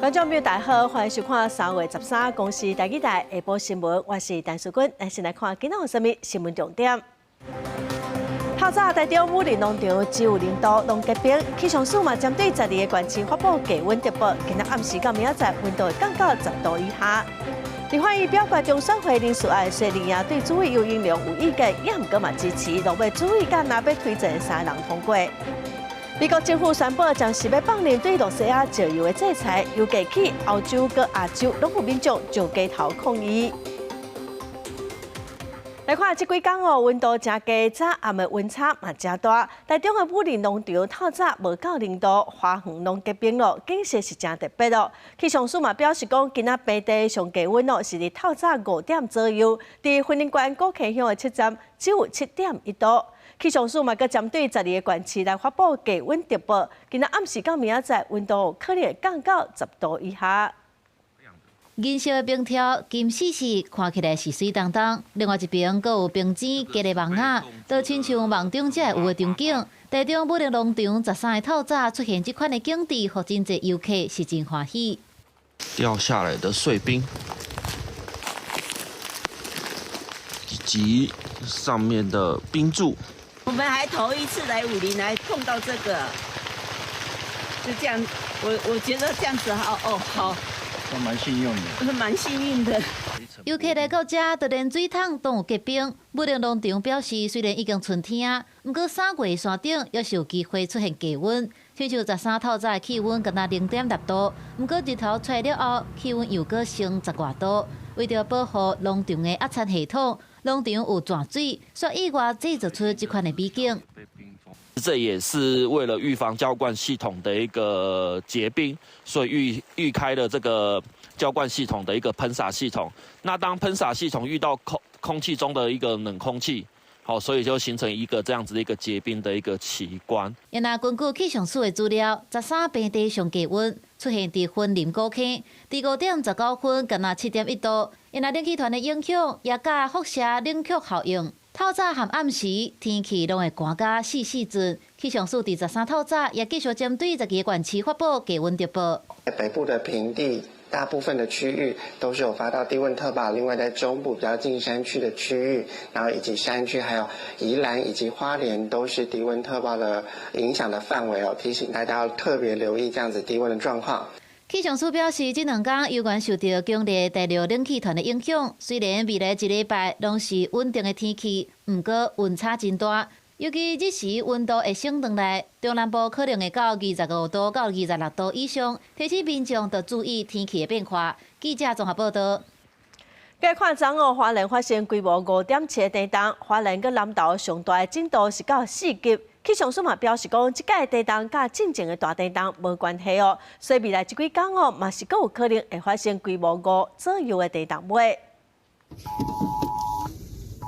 觀眾朋友大家好，歡迎收看3月13公視台語台下晡新聞，我是陳淑君。咱先來看今仔有啥物新聞重點。透早台中武陵農場只有0度攏結冰，氣象署嘛針對12個縣市發布低溫特報，今仔暗時到明仔載溫度會降到10度以下。立法院表決中選會人事案，雖然對主委游盈隆有意見，也毋過嘛支持，落尾主委佮若欲推薦三人通過。美國政府宣布暫時欲放任對羅西亞石油的制裁，油價起，歐洲佮亞洲攏有民眾上街頭抗議。來看這幾工哦，溫度誠低，早暗的溫差嘛誠大。台中的武陵農場透早無到0度，花園攏結冰咯，景色是誠特別咯。氣象署嘛表示講，今仔平地上低溫哦是佇透早5點左右，佇雲林縣古坑鄉的七站只有7.1度。氣象署嘛，閣針對12個縣市來發布低溫特報，今仔暗時到明仔載溫度可能會降到10度以下。銀色的冰條金絲絲，看起來是媠當當。另外一邊，閣有冰晶結的網仔，就親像夢中才會有的場景。台中武陵農場13日透早出現這款的景致，予真濟遊客是真歡喜。掉下來的碎冰，以及上面的冰柱。我們還頭一次來武陵來碰到這個，就這樣，我覺得這樣子好哦好。都蠻幸運的，蠻幸運的。遊客來到這，就連水桶都有結冰。武陵農場表示，雖然已經春天，毋過3月山頂猶是有機會出現低溫。親像13透早的氣溫敢若0.6度，毋過日頭出來了後，氣溫又閣升10外度。為著保護農場的壓產系統，農場有泉水，煞意外製造出這款的美景。這也是為了預防澆灌系統的一個結冰，所以預開了這個澆灌系統的一個噴灑系統。那當噴灑系統遇到空氣中的一個冷空氣，好，所以就形成一個這樣子的一個結冰的一個奇觀。若根據氣象署的資料，十三平地上低溫出現佇雲林古坑，佇5點19分，敢若7.1度。因為冷氣團的影響，也佮輻射冷卻效應。透早和暗時天氣攏會寒甲四四陣。氣象署佇13透早也繼續針對12個縣市發布低溫特報。北部的平地大部分的區域都是有發到低溫特報，另外在中部比較近山區的區域，然後以及山區，還有宜蘭以及花蓮都是低溫特報的影響的範圍哦，提醒大家要特別留意這樣子低溫的狀況。氣象署表示，這兩天猶原受著強烈大陸冷氣團的影響，雖然未來一禮拜攏是穩定的天氣，毋過溫差真大，尤其日時溫度會升轉來，中南部可能會到25度到26度以上，提醒民眾著注意天氣的變化。記者綜合報道。繼看昨昏花蓮發生規模5.7的地動，花蓮佮南投上大的震度是到4級。氣象署嘛表示講，這擺地動佮進前的大地動無關係哦，所以未來這幾工哦，嘛是閣有可能會發生規模五左右的地動尾。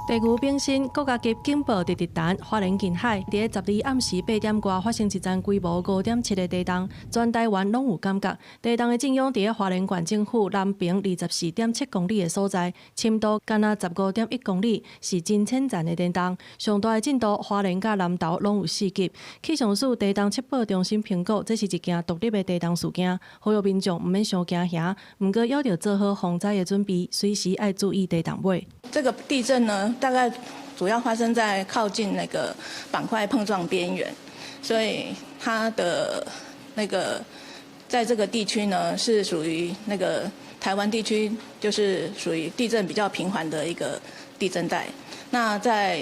地牛炳新國家級警報直直彈，花蓮近海佇咧12暗時8點外發生一陣規模5.7的地動，全台灣攏有感覺。地動的震央佇咧花蓮縣政府南平24.7公里的所在，深度敢若15.1公里，是真淺層的地動。上大的震度，花蓮佮南投攏有4級。氣象署地動測報中心評估，這是一件獨立的地動事件，呼籲民眾毋免傷驚嚇，毋過猶著做好防災的準備，隨時愛注意地動尾。這個地震呢，大概主要發生在靠近那個板塊碰撞邊緣，所以它的那個在這個地區呢，是屬於那個台灣地區，就是屬於地震比較頻繁的一個地震帶。那在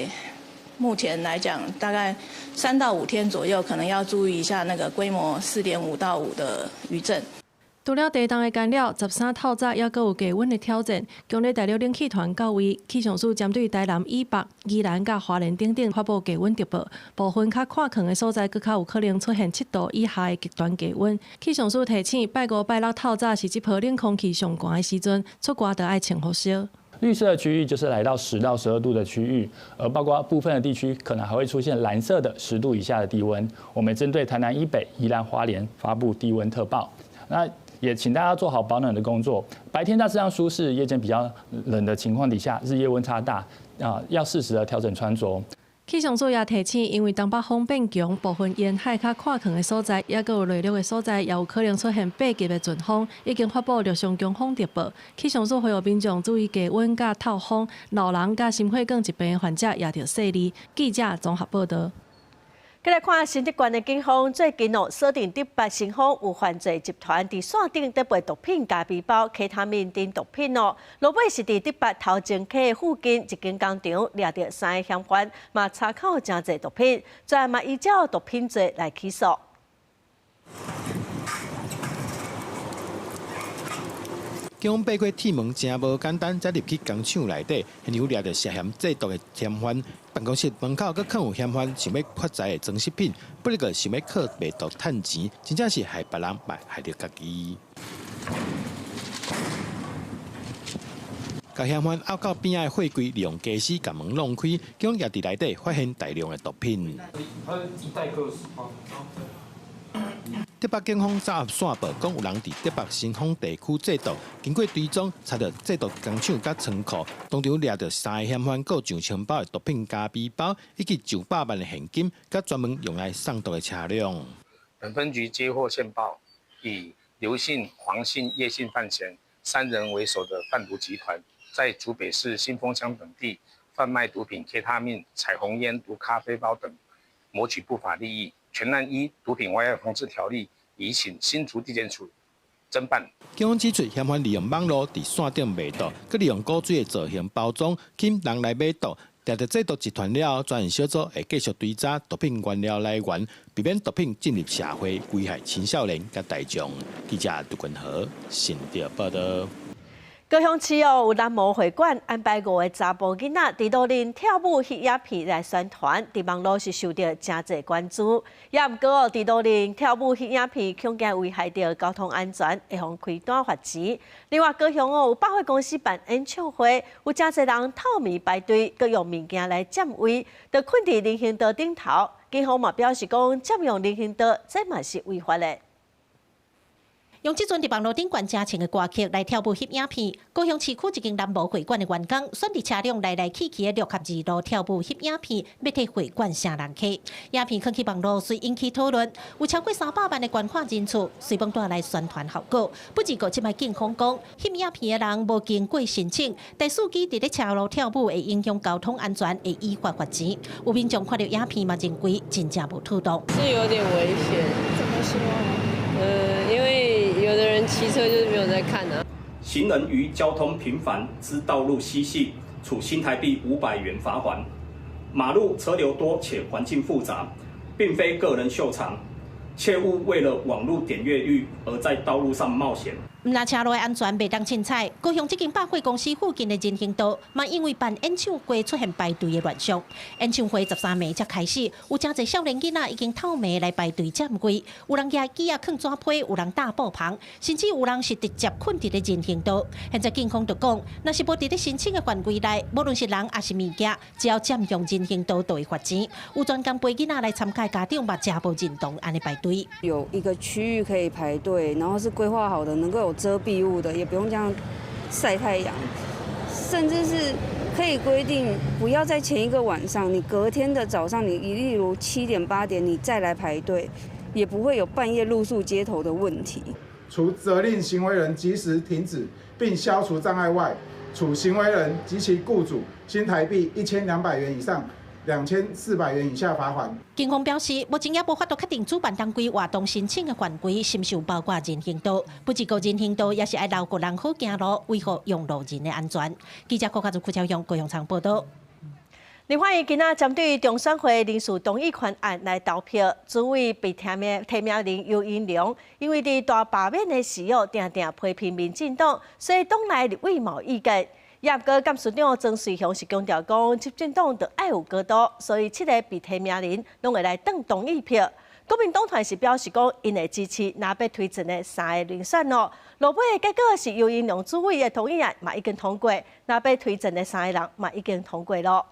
目前來講，大概3到5天左右，可能要注意一下那個規模4.5到5的餘震。除了地動的干擾，13透早猶閣有低溫的挑戰。強烈大陸冷氣團到位，氣象署針對台南以北、宜蘭佮花蓮等等發布低溫特報，部分較闊曠的所在，閣較有可能出現7度以下的極端低溫。氣象署提醒，拜五、拜六透早是這波冷空氣上寒的時陣，出外著愛穿厚衫。綠色的區域就是來到10到12度的區域，而包括部分的地區可能還會出現藍色的10度以下的低溫。我們針對台南以北、宜蘭花蓮發布低溫特報。那也請大家做好保暖的工作。白天大致上舒適，夜間比較冷的情況底下，日夜溫差大啊，要適時的調整穿着。氣象署也提醒，因為東北風變強，部分沿海較闊曠的所在，抑閣有內陸的所在，也有可能出現8級的陣風，已經發布陸上強風特報。氣象署呼籲民眾注意低溫佮透風，老人佮心血管疾病的患者也著細膩。記者綜合報道。再來看新竹縣的警方最近哦，鎖定竹北新豐有犯罪集團佇線頂咧賣毒品、咖啡包、K 他命等毒品哦。落尾是佇竹北頭前溪附近一間工廠掠著三个嫌犯，嘛查扣誠濟毒品，再嘛依照毒品罪來起訴。警方爬過鐵門誠無簡單，才入去工廠內底，現場掠著涉嫌製毒的嫌犯。辦公室門口閣囥有嫌犯想欲發財的裝飾品，不過想欲靠賣毒趁錢，真正是害別人，嘛害著家己。共嫌犯拗到邊仔的貨櫃，利用家私共門弄開，警方也佇內底發現大量的毒品。竹北警方早暗線報，講有人佇竹北新豐地區製毒，經過追蹤，查著製毒工廠佮倉庫，當場掠著三個嫌犯，閣上千包的毒品咖啡包，以及上百萬的現金，佮專門用來送毒的車輛。本分局接獲線報，以劉姓、黃姓、葉姓犯嫌三人為首的販毒集團，在竹北市新豐鄉等地販賣毒品、K 他命、彩虹煙、毒咖啡包等，謀取不法利益。全案依毒品危害防治條例，移請新竹地檢署偵辦。警方指出，嫌犯利用網路佇線頂賣毒，閣利用古錐的造型包裝，吸引人來買毒。掠著製毒集團了後，專案小組會繼續追查毒品原料來源，避免毒品進入社會，危害青少年佮大眾。記者杜君和新竹報道。高雄市哦，有男模會館安排5个查埔囡仔佇路頂跳舞翕影片來宣傳，佇網路是受著誠濟關注。也毋過哦，佇路頂跳舞翕影片，恐驚危害著交通安全，會予開單罰錢。另外，高雄哦有百貨公司辦演唱會，有誠濟人透暝排隊，閣用物件來佔位，就睏佇人行道頂頭。警方嘛表示講，佔用人行道，這嘛是違法的。用這陣佇網路頂懸真情的歌曲來跳舞翕影片，高雄市區一間男模會館的員工選佇車輛來來去去的6合2路跳舞翕影片，欲替會館省人客。影片放去網路，隨引起討論，有超過300萬的觀看人次，隨攏帶來宣傳效果。不過，這擺警方講，翕影片的人無經過申請，帶手機佇咧車路跳舞會影響交通安全，會依法罰錢。有民眾看著影片嘛，認為真正無妥當，是有點危險。怎麼說？因為有的人騎車就是沒有在看啊。行人於交通頻繁之道路嬉戲，處新台幣500元罰鍰。馬路車流多且環境複雜，並非個人秀場，切勿為了網路點閱率而在道路上冒險。毋但車路的安全袂當凊彩，高雄這間百貨公司附近的人行道，嘛因為辦演唱會出現排隊的亂象。演唱會13暝才開始，有誠濟少年囡仔已經透暝來排隊佔位，有人舉椅仔囥紙皮，有人搭布棚，甚至有人是直接睏佇咧人行道。現在警方就講，若是無佇咧申請的範圍內，無論是人抑是物件，只要佔用人行道，就會罰錢。有專工陪囡仔來參加家長嘛，誠無認同按呢排隊。有一個區域可以排隊，然後是規劃好的，能夠有遮蔽物的，也不用這樣曬太陽，甚至是可以規定不要在前一個晚上，你隔天的早上，你例如7點8點你再來排隊，也不會有半夜露宿街頭的問題。除責令行為人及時停止並消除障礙外，處行為人及其雇主新台幣1200元以上2400元以下罰鍰。警方表示，目前也無法度確定主辦單位活動申請的範圍是毋是有包括人行道。不過人行道也是愛留予人好行路，維護用路人的安全。記者郭家祖、邱超雄、高雄場報道。立法院今仔針對中選會人事動議權案來投票，主委被提名人游盈隆，因為佇大罷免的時候，定定批評民進黨，所以黨內立委嘛有意見。也毋過，監事長曾瑞雄是強調講，執政黨著愛有高度，所以7个被提名人攏會來當同意票。國民黨團是表示講，𪜶會支持若欲推薦的3个人選囉。落尾的結果是游盈隆主委的同意案嘛已經通過，若欲推薦的3个人嘛已經通過囉。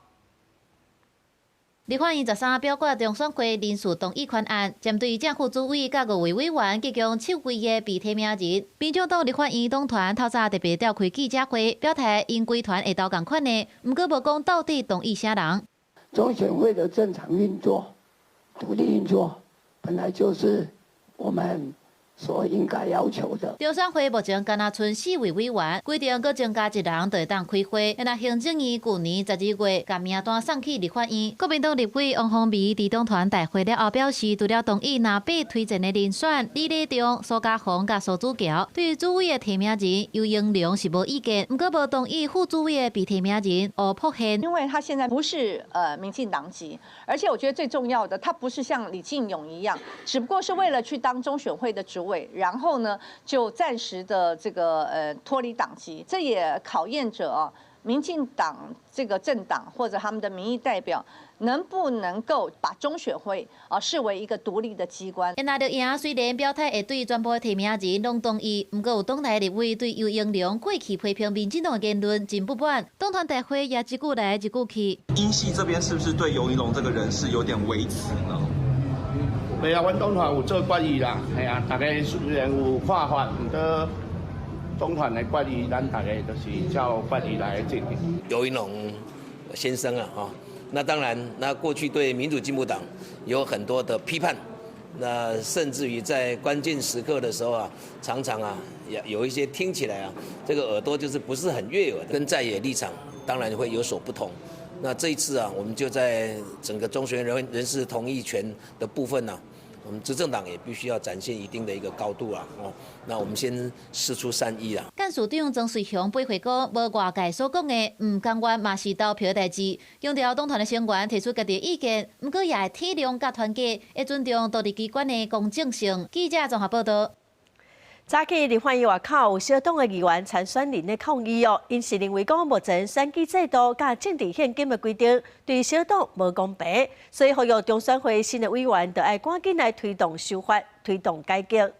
立法院13表決中選會人事動議權案，針對正副主委佮5位委員提供7位的被提名人。民進黨立法院黨團透早特別召開記者會，表態𪜶規團會投仝款的，毋過無講到底同意啥人。中選會的正常運作、獨立運作，本來就是我們所應該要求的。中選會目前干焦賰四位委員，規定閣增加一人就會當開會。若行政院舊年12月共名單送去立法院，國民黨立委王鴻薇佇黨團大會了後表示，除了同意藍白推薦的人選李禮中、蘇嘉宏佮蘇子喬，對於主委的提名人游盈隆是無意見，毋過無同意副主委的被提名人吳璞憲。因為他現在不是民進黨籍，而且我覺得最重要的，他不是像李進勇一樣，只不過是為了去當中選會的主委，然後呢就暫時的這個脫離黨籍，這也考驗着啊民進黨這個政黨或者他們的民意代表能不能夠把中選會啊視為一個獨立的機關。藍綠營雖然表態會對全部的提名人攏同意，毋過有黨內立委對游盈隆過去批評民進黨的言論真不滿，黨團大會也一句來一句去。英系這邊是不是對游盈隆這個人士有點微詞呢？袂啊，阮黨團有做決議啦，係啊，大家雖然有看法，毋過黨團的決議，咱大家就是照決議來進行。游盈隆先生啊，哈，那當然，那過去對民主進步黨有很多的批判，那甚至於在關鍵時刻的時候啊，常常啊，有一些聽起來啊，這個耳朵就是不是很悅耳，跟在野立場當然會有所不同。那這一次啊，我們就在整個中選人事同意權的部分呢，我們執政黨也必須要展現一定的一個高度啊，哦，那我們先釋出善意啊。幹事長曾瑞雄回回講，無外界所講的，毋甘願嘛是投票的代誌。強調黨團的成員提出家己的意見，毋過也會體諒佮團結，會尊重獨立機關的公正性。記者綜合報道。早起立法院外口有小黨的議員參選人咧抗議哦，𪜶是認為講目前選舉制度佮政治獻金的規定對小黨無公平，所以呼籲中選會新的委員著愛趕緊來推動修法、推動改革。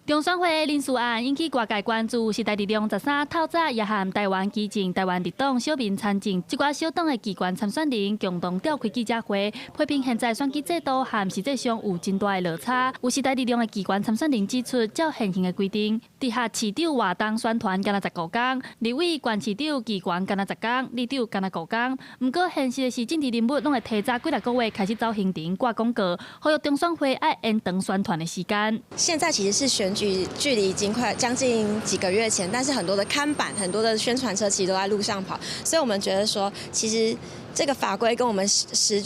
中選會人事案引起外界關注，時代力量13透早也和台灣基進、台灣綠黨、小民參政這寡小黨的機關參選人共同召開記者會，批評現在選舉制度和實際上有真大的落差。有時代力量的機關參選人指出，照現行的規定，直轄市長活動宣傳干焦15工，立委、縣市長機關干焦10工，里長干焦5工。毋過現實的是，政治人物攏會提早幾若個月開始走行程、掛廣告，呼籲中選會愛延長宣傳的時間。現在其實是選舉距離已經快將近幾個月前，但是很多的看板、很多的宣傳車其實都在路上跑，所以我們覺得說，其實這個法規跟我們實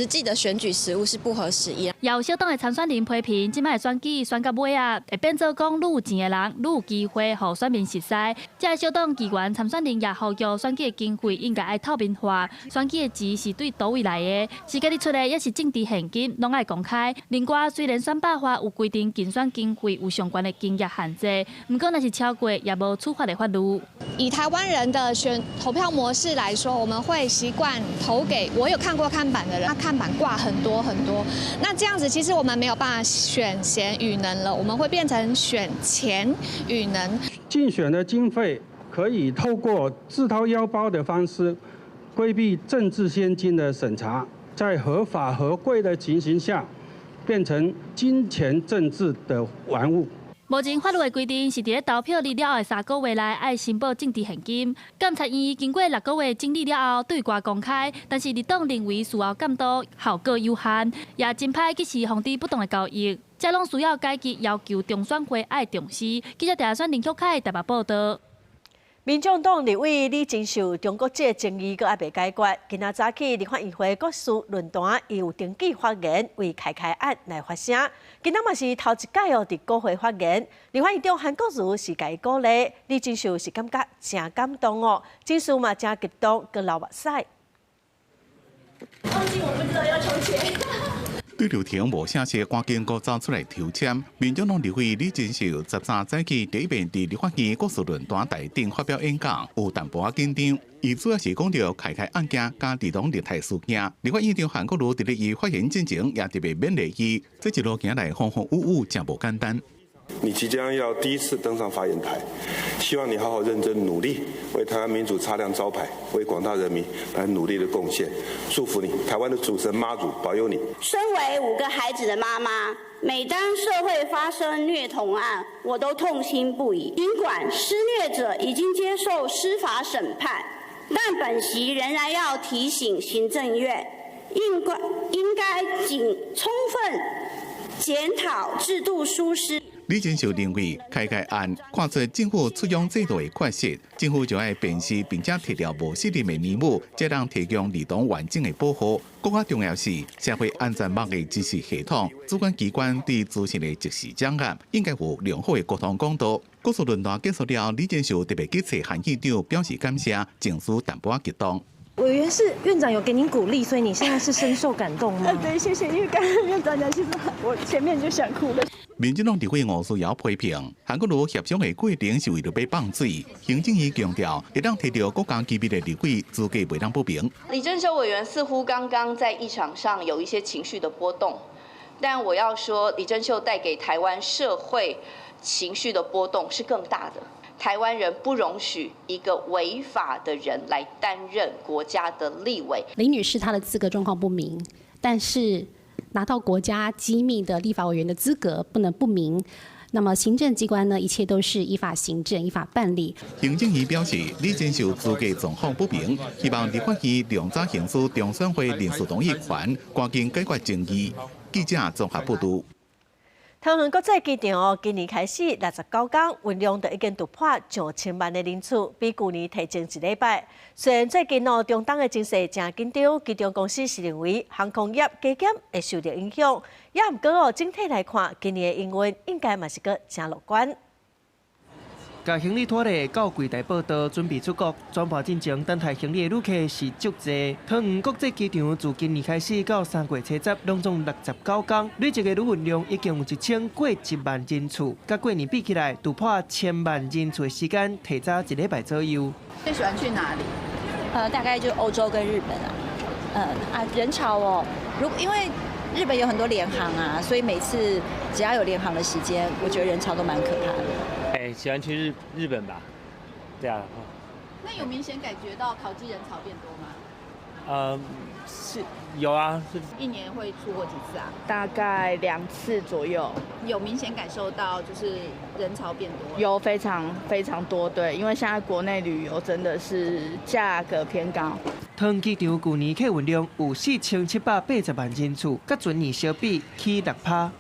際的選舉實務是不合時宜。也有小黨的參選人批評，這擺選舉選到尾仔，會變做講愈有錢的人愈有機會予選民熟似。這个小黨議員參選人也呼籲選舉的經費應該愛透明化，選舉的錢是對佗位來的，是家己出的，抑是政治獻金，攏愛公開。另外，雖然選罷法有規定競選經費有相關的金額限制，毋過若是超過，也無處罰的法律。以台灣人的選投票模式來說，我們會習慣投給我有看過看板的人，那看板掛很多很多，那這樣子其實我們沒有辦法選賢與能了，我們會變成選錢與能。競選的經費可以透過自掏腰包的方式規避政治獻金的審查，在合法合規的情形下，變成金錢政治的玩物。目前法律的規定是佇咧投票日了後的3個月內愛申報政治獻金。監察院經過6個月整理了後對外公開，但是綠黨認為事後監督效果有限，也真歹及時防止不當的交易。這攏需要改革，要求中選會愛重視。記者鄭選林旭凱台北報道。民眾黨立委李貞秀中國籍爭議閣猶未解決，今仔早起立法院會國事論壇，伊有登記發言，為開開案來發聲。今仔嘛是頭一擺哦，佇國會發言。立法院長韓國瑜是共伊鼓勵，李貞秀是感覺誠感動哦，情緒嘛誠激動，閣流目屎。忘記我不知道要抽籤。對流程無聲色，趕緊閣走出來抽籤。民眾黨立委李貞秀13早起第一遍佇立法院國事論壇台頂發表演講，有淡薄仔緊張。伊主要是講著開開案件佮佇黨劣汰事件。立法院長韓國瑜佇咧伊發言進前也特別勉勵伊，這一路行來風風雨雨，誠無簡單。你即將要第一次登上發言台，希望你好好認真努力，為台灣民主擦亮招牌，為廣大人民來努力的貢獻。祝福你，台灣的主神媽祖保佑你。身為5個孩子的媽媽，每當社會發生虐童案，我都痛心不已。儘管施虐者已經接受司法審判，但本席仍然要提醒行政院，應該謹充分檢討制度疏失。李貞秀認為，開蓋案看出政府出讓制度的缺失，政府就愛辨識並且剔掉無適任的名目，才能提供兒童完整的保護。更加重要是，社會安全網的知識系統，主管機關對資訊的即時掌握，應該有良好的溝通管道。國事論壇結束了，李貞秀特別去揣韓院長表示感謝，情緒淡薄仔激動。委員是院長有給您鼓勵，所以你現在是深受感動嗎？對，謝謝，因為剛剛院長講，其實我前面就想哭了。民進黨立委吳思瑤批評，韓國瑜協商的過程是為著欲放水。行政院強調，會當提著國家機密的立委資格袂當不明。李貞秀委員似乎剛剛在議場上有一些情緒的波動，但我要說，李貞秀帶給台灣社會情緒的波動是更大的。台灣人不容許一個違法的人來擔任國家的立委。林女士她的資格狀況不明，但是拿到國家機密的立法委員的資格不能不明。那麼行政機關呢，一切都是依法行政、依法辦理。行政院表示，李貞秀資格狀況不明，希望立法院量早行使中選會臨時動議權，趕緊解決爭議。記者綜合報導。桃園國際機場哦，今年開始69工運量就已經突破上千萬的人次，比舊年提前一禮拜。雖然最近哦，中東的情勢誠緊張，機場公司是認為航空業加減會受著影響，也毋過哦，整體來看，今年的營運應該嘛是閣誠樂觀。共行李拖咧到櫃台報到，準備出國。轉盤進前等待行李的旅客是足濟。桃園國際機場自今年開始到3月70，攏總69工，累計的旅運量已經有1000過1萬人次，佮過年比起來，突破千萬人次的時間提早一禮拜左右。最喜歡去哪裡？大概就歐洲跟日本啊。人潮哦，如因為日本有很多廉航啊，所以每次只要有廉航的時間，我覺得人潮都蠻可怕的。哎，喜歡去日本吧，對啊。那有明顯感覺到桃機人潮變多嗎？是有啊。是。一年會出國幾次啊？大概2次左右。有明顯感受到就是人潮變多？有，非常非常多，對，因為現在國內旅遊真的是價格偏高。桃園機場舊年客運量有4780萬人次，佮前年相比起6%，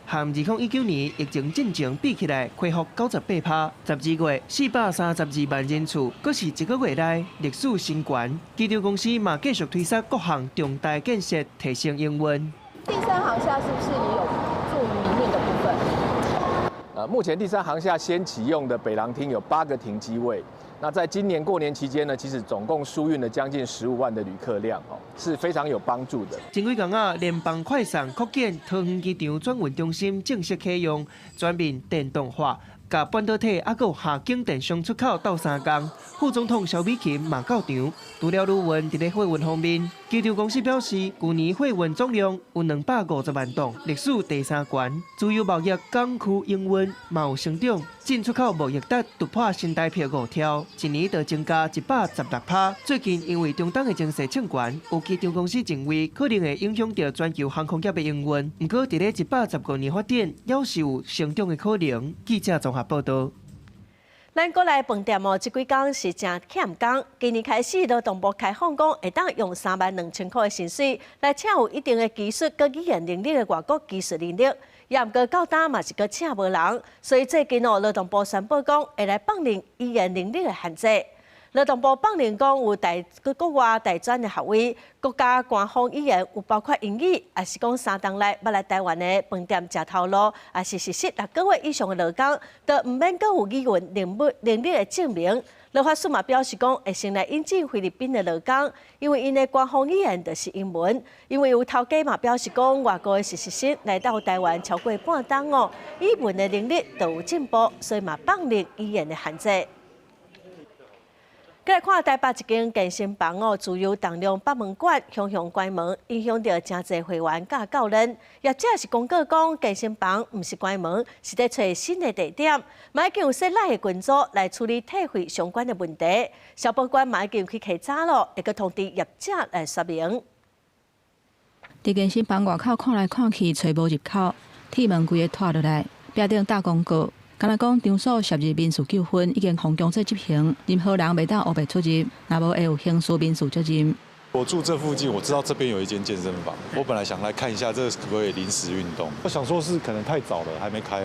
和2019年疫情進前比起來恢復98%。12月432萬人次，閣是一個月內歷史新高。機場公司嘛繼續推捒各項重大建設，提升營運。第三航廈是不是也有助於營運的部分？目前第三航廈先啟用的北廊廳有8個停機位。那在今年過年期間呢，其實總共輸運了將近15萬的旅客量，哦，是非常有幫助的。前幾工仔，聯邦快送擴建桃園機場轉運中心正式啟用，全面電動化，共半導體猶閣有下景電商出口鬥相共。副總統蕭美琴嘛到場。除了旅運，佇咧貨運方面，機場公司表示，舊年貨運總量有250萬噸，歷史第三懸。自由貿易港區營運嘛有成長，進出口貿易額突破新台幣5兆，一年就增加116%。最近因為中東的情勢衝懸，有機場公司認為可能會影響著全球航空業的營運。毋過佇咧115年發展，猶是有成長的可能。記者綜合報導。咱國內飯店哦，這幾工是誠欠工。今年開始，勞動部開放講，會當用3萬2千箍的薪水來請有一定的技術佮語言能力的外國技術人力。也毋過到今嘛是閣請無人，所以最近哦，勞動部宣布講會來放寬語言能力的限制。勞動部放寬講有大國外大專的學位，國家官方語言有包括英語，抑是講3冬內捌來台灣的飯店食頭路，抑是實習6個月以上的勞工，都毋免閣有語言能力的證明。勞發署嘛表示講，會先來引進菲律賓的勞工，因為𪜶的官方語言就是英文。因為有頭家嘛表示講，外國的實習生來到台灣超過半冬哦，語文的能力都有進步，所以嘛放寬語言的限制。閣來看台北一間健身房哦，自由重量北門館雄雄關門，影響著誠濟會員佮教練。業者是公告講，健身房毋是關門，是佇揣新的地點，嘛已經有設立的群組來處理退費相關的問題。消保官嘛已經去稽查咯，會閣通知業者來說明。佇健身房外口看來看去，揣無入口，鐵門規个拖落來，壁頂貼廣告，敢若講場所涉入民事糾紛，已經予強制執行，任何人袂當烏白出入，若無會有刑事民事責任。我住這附近，我知道這邊有一間健身房，我本來想來看一下，這個可不可以臨時運動。我想說，是可能太早了，還沒開。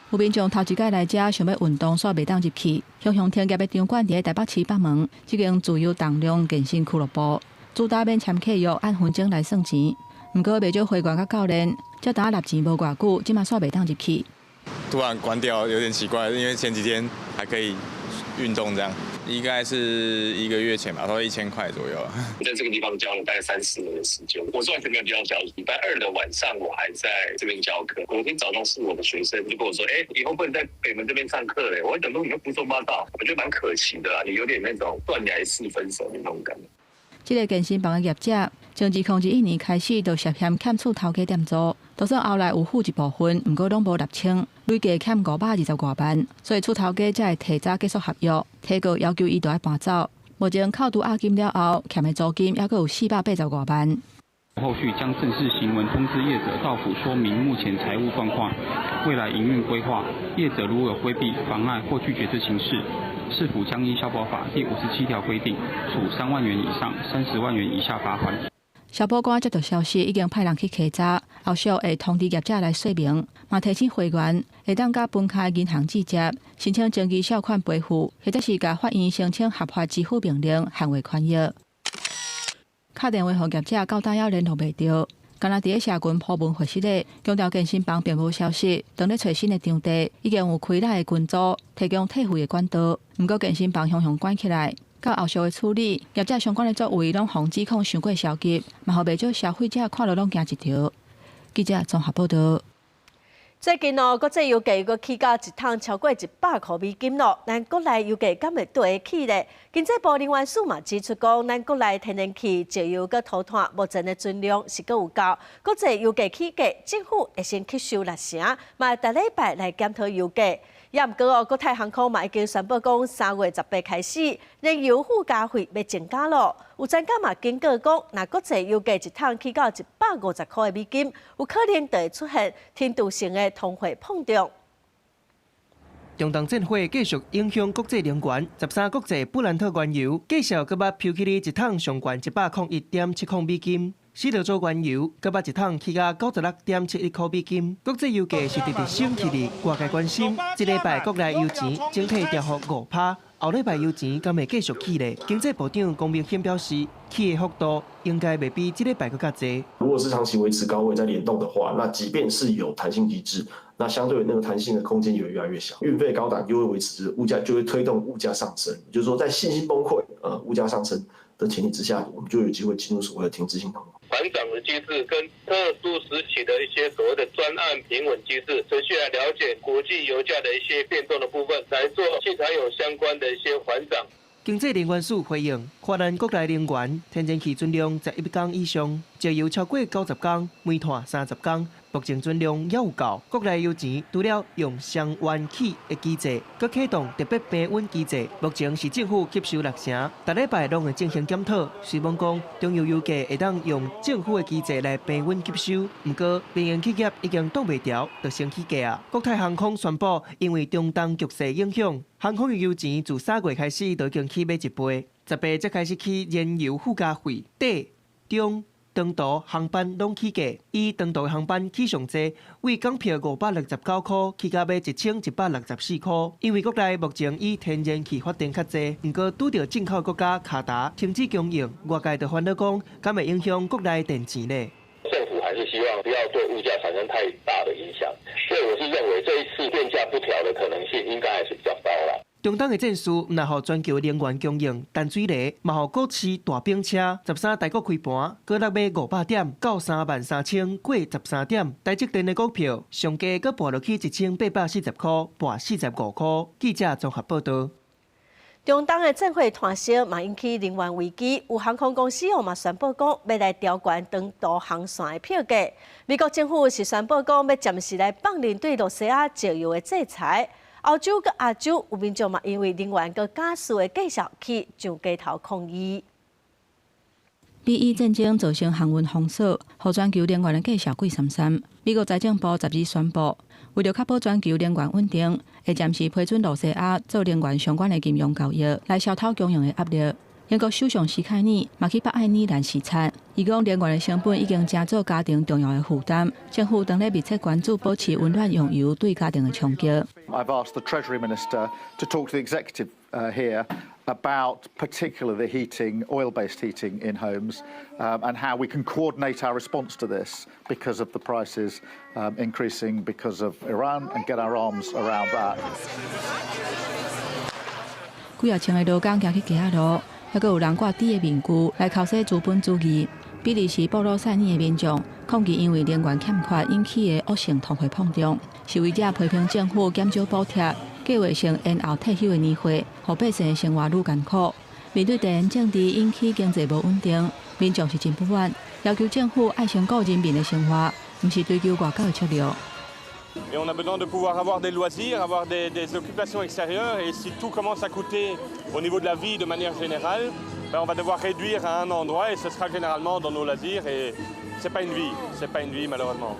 有民眾頭一擺來遮想欲運動，煞袂當入去。雄雄停業的場館佇台北市北門，這間自由動量健身俱樂部，主打免簽契約，按分鐘來算錢。毋過袂少會員佮教練，才拄納錢無偌久，這馬煞袂當入去。突然關掉有點奇怪，因為前幾天還可以運動，這樣應該是一個月前吧，差不多1000塊左右。在這個地方教了大概30年的時間，我是完全沒有接到消息。禮拜二的晚上我還在這邊教課，昨天早上是我的學生就跟我說，欸，以後不能在北門這邊上課嘞。我想說你們胡說八道，我覺得蠻可惜的啊，你有點那種斷崖式分手的那種感覺。這個健身房的業者，從2021年開始就涉嫌欠厝頭家店租，就算後來有付一部分，毋過攏無納清，累計欠520外萬，所以厝頭家才會提早結束合約，提告要求伊著愛搬走。目前扣除押金了後，欠的租金猶閣有480外萬。後續將正式行文通知業者到府說明目前財務狀況、未來營運規劃。業者如有規避、妨礙或拒絕之情事，市府將依消保法第57條規定，處3萬元以上30萬元以下罰鍰。消保官接到消息，已經派人去稽查，後續會通知業者來說明，嘛提醒會員會當佮分開銀行直接申請長期借款賠付，或者是共法院申請合法支付命令捍衛權益。敲電話予業者，到今猶聯絡袂著。敢若佇咧社群鋪文回釋咧，強調健身房並無消失，當咧揣新的場地，已經有開立的群組，提供退費的管道。毋過健身房雄雄關起來，到後續的處理，業者相關的作為攏予指控傷過消極，嘛予袂少消費者看了攏驚一趒。記者綜合報道。最近哦，國際油價閣起到一桶超過100塊美金咯。咱國內油價敢會綴起咧？經濟部能源署嘛指出講，咱國內天然氣、石油佮塗炭目前的存量是閣有夠。國際油價起價，政府會先吸收六成，嘛會逐禮拜來檢討油價。也毋過哦，國泰航空嘛已經宣布講，3月18開始，燃油附加費欲增加咯。有專家嘛警告講，若國際油價一桶起到150塊的美金，有可能就會出現程度性的通貨膨脹。中東戰火繼續影響國際能源，13國際布蘭特原油繼續閣捌飆起咧一桶上懸101.70美金，西德州原油閣捌一桶起價96.71塊美金。國際油價是直直升起咧，外界關心，這禮拜國內油錢整體調幅5趴，後禮拜油錢敢會繼續起咧？經濟部長龔明鑫表示，起的幅度應該袂比這禮拜閣較濟。如果是長期維持高位在聯動的話，那即便是有彈性機制，那相對那個彈性的空間也會越來越小。運費高檔又會維持物價，就會推動物價上升。也就是說，在信心崩潰、物價上升的前提之下，我們就有機會進入所謂的停滯性通膨。緩漲的機制跟特殊時期的一些所謂的專案平穩機制，持續來了解國際油價的一些變動的部分，來做汽柴油相關的一些緩漲。經濟能源署回應，看咱國內能源天然氣存量11工以上，石油超過90工，煤炭30工，目前存量猶有夠。國內油錢除了用雙彎起的機制，閣啟動特別平穩機制，目前是政府吸收六成，逐禮拜攏會進行檢討。希望講中油油價會當用政府的機制來平穩吸收，毋過民營企業已經擋袂牢，就先起價啊。國泰航空宣布，因為中東局勢影響，航空的油錢自3月開始就已經起碼一倍，18才開始起燃油附加費，短、中、長途航班攏起價，以長途航班起上濟，為港票569塊起到欲1164塊。因為國內目前以天然氣發電較濟，毋過拄著進口國家卡達停止供應，外界就煩惱講，敢會影響國內電錢呢？政府還是希望不要對物價產生太大的影響，所以我是認為這一次電價不調的可能性應該還是比較高啦。中東的戰事，毋但予全球能源供應淡水螺，嘛予股市大崩車。13台股開盤，閣落欲500點，到33,000過13點。台積電的股票上低閣跋落去1840塊，跋45塊。記者綜合報道。中東的戰火湠燒，嘛引起能源危機。有航空公司哦嘛宣布講，欲來調懸長途航線的票價。美國政府是宣布講，欲暫時來放任對羅西亞石油的制裁。歐洲佮亞洲有民眾嘛，因為能源佮瓦斯的價數起上街頭抗議。美伊戰爭造成航運封鎖，予全球能源的價數貴參參。美國財政部12宣布，為著確保全球能源穩定，會暫時批准露西亞做能源相關的金融交易，來消透供應的壓力。英國首相施凱爾嘛去北愛爾蘭視察，伊講能源的成本已經成做家庭重要的負擔，政府當咧密切關注保持溫暖用油對家庭的衝擊。 I've asked the Treasury Minister to talk to the executive here about particularly the heating, oil-based heating in homes, and how we can coordinate our response to this because of the prices increasing because of Iran and get our arms around that. 幾仔千个勞工行去街仔路，猶閣有人掛豬的面具來剾洗資本主義。比利時布魯塞爾的民眾抗議，因為能源欠缺引起的惡性通貨膨脹。示威者批評政府減少補貼，計劃性延後退休的年歲，予百姓的生活愈艱苦。面對地緣政治引起經濟無穩定，民眾是真不滿，要求政府愛先顧人民的生活，毋是追求外交的策略。 Et on a besoin de pouvoir avoir des loisirs, avoir des occupations extérieures. Et si tout commence à coûter au niveau de la vie de manière générale, ben on va devoir réduire à un endroit et ce sera généralement dans nos loisirs. Et c'est pas une vie, c'est pas une vie malheureusement.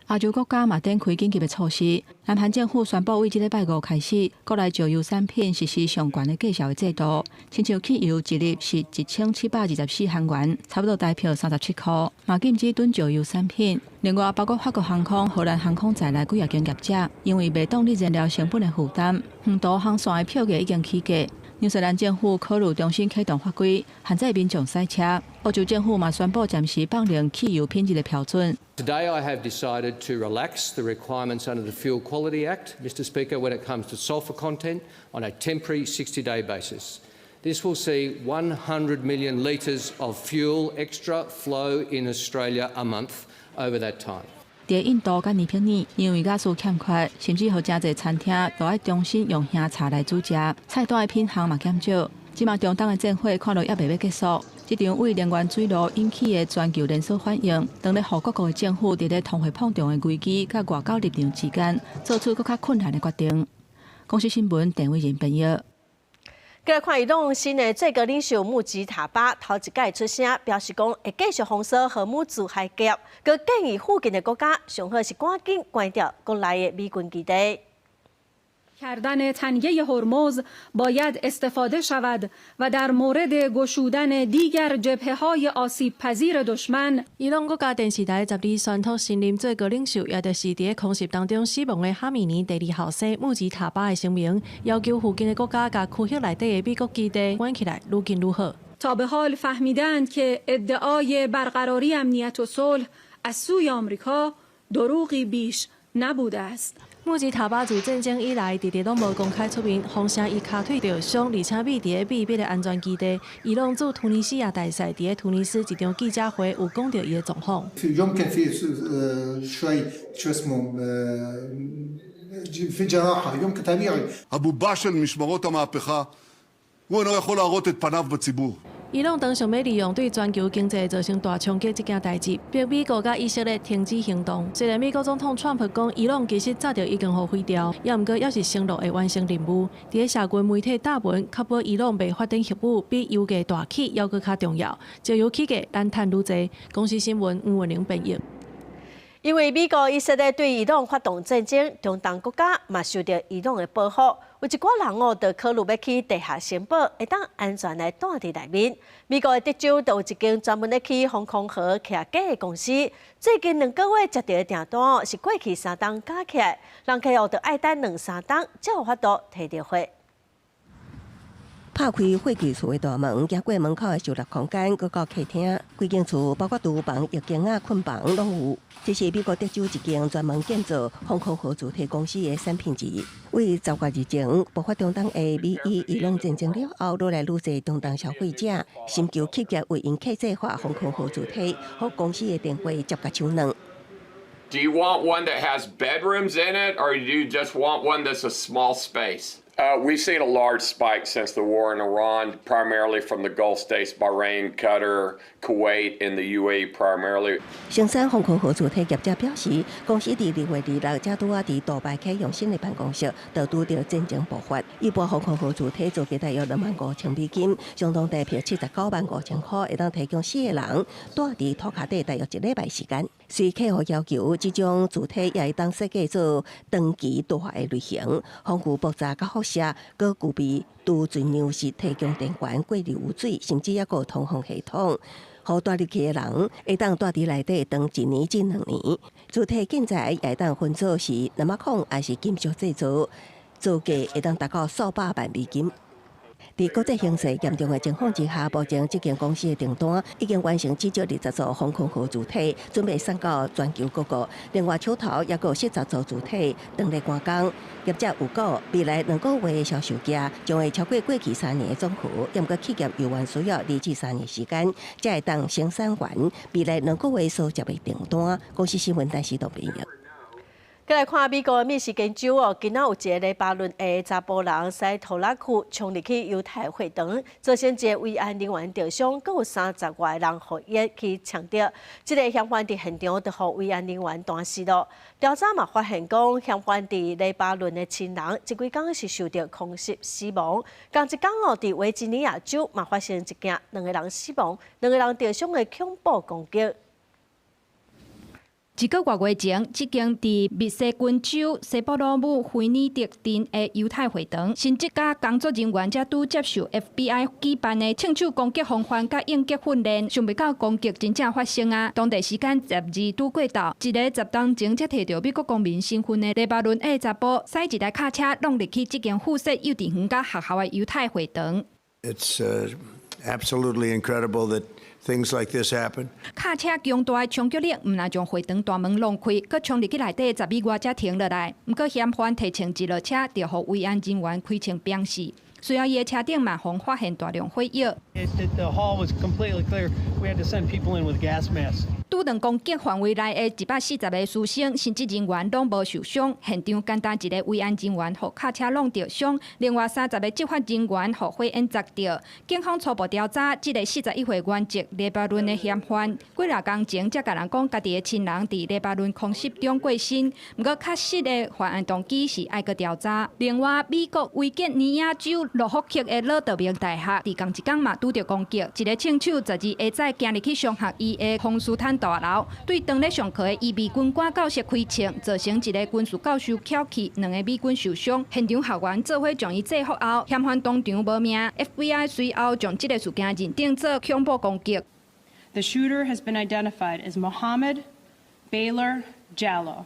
亞洲國家嘛展開緊急的措施。南韓政府宣布，對這禮拜五開始，國內石油產品實施上懸的價數的制度。親像汽油一粒是1724韓元，差不多台票37箍。嘛禁止囤石油產品。另外，包括法國航空、荷蘭航空在內幾若間業者，因為袂當力燃料成本的負擔，遠途航線的票價已經起價。紐西蘭政府考慮重新啟動法規，限制民眾駛車。澳洲政府嘛宣布暫時放寬汽油品質的標準。 Today I have decided to relax the requirements under the Fuel Quality Act, Mr Speaker, when it comes to sulphur content on a temporary 60-day basis. This will see 100 million litres of fuel extra flow in Australia a month over that time. 佇印度佮尼泊爾，因為瓦斯欠缺，甚至予誠濟餐廳都愛重新用香柴來煮食，菜單的品項嘛減少。這馬中東的戰火看落猶未欲結束，這場為能源水路引起的全球連鎖反應，當咧予各國的政府佇咧通貨膨脹的危機佮外交立場之間，做出閣較困難的決定。公視新聞鄧偉仁編譯。過來看伊朗新的最高領袖穆吉塔巴頭一擺出聲，表示講會繼續封鎖荷姆茲海峽，閣建議附近的國家上好是趕緊關掉國內的美軍基地。 کردن تنگه هرمز باید استفاده شود و در مورد گشودن دیگر جبهه های آسیب پذیر دشمن 伊朗國家電視台12宣布新任最高領袖，也就是佇咧空襲當中死亡的哈米尼第二後生穆吉塔巴的聲明，要求附近的國家共區域內底的美國基地關起來，愈緊愈好。 تا به حال فهمیدند که ادعای برقراری امنیت و صلح از سوی آمریکا دروغی بیش نبوده است。穆吉塔巴自戰爭以來，直直攏無公開出面，風聲伊跤腿著傷，而且秘佇咧秘密的安全基地。伊朗駐突尼西亞大使佇咧突尼斯一場記者會有講著伊的狀況。 اليوم كان في شوي شو اسمه في جراحه يمكن طبيعي הבובה של משמרות המהפכה הוא אינו יכול להראות את פניו בציבור. 伊朗當想欲利用對全球經濟造成大衝擊這件代誌，逼美國佮以色列停止行動。雖然美國總統川普講，伊朗其實早就已經予毀掉，猶毋過猶是承諾會完成任務。佇咧社群媒體貼文，確保伊朗袂發展核武，比油價大起猶閣較重要。石油起價，咱趁愈濟。公視新聞吳文玲編譯。因為美國、以色列對伊朗發動戰爭，中東國家嘛受著伊朗的報復。有一寡人哦，就考慮欲起地下城堡，會當安全來蹛佇內面。美國的德州就有一間專門咧起防空壕徛架的公司，最近2個月接著的訂單是過去3冬加起來，人客哦，就愛等兩三冬才有法度提著貨。拍開貨櫃厝的大門，經過門口的收納空間，閣到客廳，規間厝包括廚房、浴間仔、睏房攏有。這是美國德州一間專門建造防空壕主體公司的產品之一。為10月日前爆發中東的美以伊朗戰爭了後，愈來愈濟中東消費者尋求企業為𪜶客製化防空壕主體，予公司的電話接共手軟。 Do you want one that has bedrooms in it, or do you just want one that's a small space? We've seen a large spike since the war in Iran, primarily from the Gulf states, Bahrain, Qatar, Kuwait, and the UAE primarily. 生產防空荷柱體業者表示，公司佇2月26才拄仔佇杜拜啟用新的辦公室，就拄著戰爭爆發。一般防空荷柱體造價大約25,000美金，相當台幣79萬5千箍，會當提供四個人蹛佇塗跤底大約一禮拜時間。隨客戶要求，這種柱體也會當設計做長期大的類型，防禦爆炸佮輻射，閣具備儲存糧食、提供電源、過濾污水，甚至猶閣有通風系統，予蹛入去的人會當蹛佇內底長一年至2年。柱體建材也會當分做是藍仔礦抑是金屬製造，造價會當達到數百萬美金。佇國際形勢嚴重的情況之下，目前這間公司的訂單已經完成至少20座防空壕柱體，準備送到全球各國。另外，手頭猶閣有40座柱體等咧趕工。業者預估未來2個月的銷售價將會超過過去3年的總和。毋過企業猶原需要2至3年時間，才會當生產完未來2個月所接的訂單。公視新聞陳時東編譯。閣來看美國的密西根州哦，今仔有一个黎巴嫩的查埔人駛拖拉庫衝入去猶太會堂，造成一个維安人員著傷，閣有30外人予煙去嗆著。這个嫌犯佇現場就予維安人員彈死囉。調查嘛發現講，嫌犯佇黎巴嫩的親人，這幾工是受著空襲死亡。仝一工哦，佇維吉尼亞州嘛發生一件兩个人死亡、兩个人著傷的恐怖攻擊。一个外月前，這間佇密西根州西布魯姆菲尼德鎮的猶太會堂，神職佮工作人員才拄接受 FBI 舉辦的槍手攻擊防範佮應急訓練，想袂到攻擊真正發生啊！當地時間12拄過晝，一个10冬前才提著美國公民身份的黎巴嫩裔查埔，駛一台卡車挵入去這間附設幼稚園佮學校的猶太會堂。 It's absolutely incredible that things like this happen. 卡車強大的衝擊力，毋但將會堂大門挵開，閣衝入去內底10米外才停落來。毋過嫌犯提槍一落車，就予維安人員開槍斃死。隨後伊的車頂嘛，予發現大量火藥。 The hall was completely clear. We had to send people in with gas masks. 拄兩攻擊範圍內的140個師生、神職人員攏無受傷，現場干焦一个維安人員予卡車挵著傷，另外30個執法人員予火焰砸著。警方初步調查，這個41歲原籍黎巴嫩的嫌犯，幾若工前才共人講家己的親人佇黎巴嫩空襲中過身，毋過確實的犯案動機是愛閣調查。另外，美國維吉尼亞州諾福克的魯德明大學，佇仝一工嘛拄著攻擊，一个槍手12下載行入去商學院的洪斯坦大樓，對當咧上課的預備軍官教授開槍，造成一个軍事教授翹去，兩个美軍受傷。現場學員做伙將伊制服後，嫌犯當場無命。FBI 隨後將這个事件認定做恐怖攻擊。 The shooter has been identified as Mohammed Baylor Jalloh.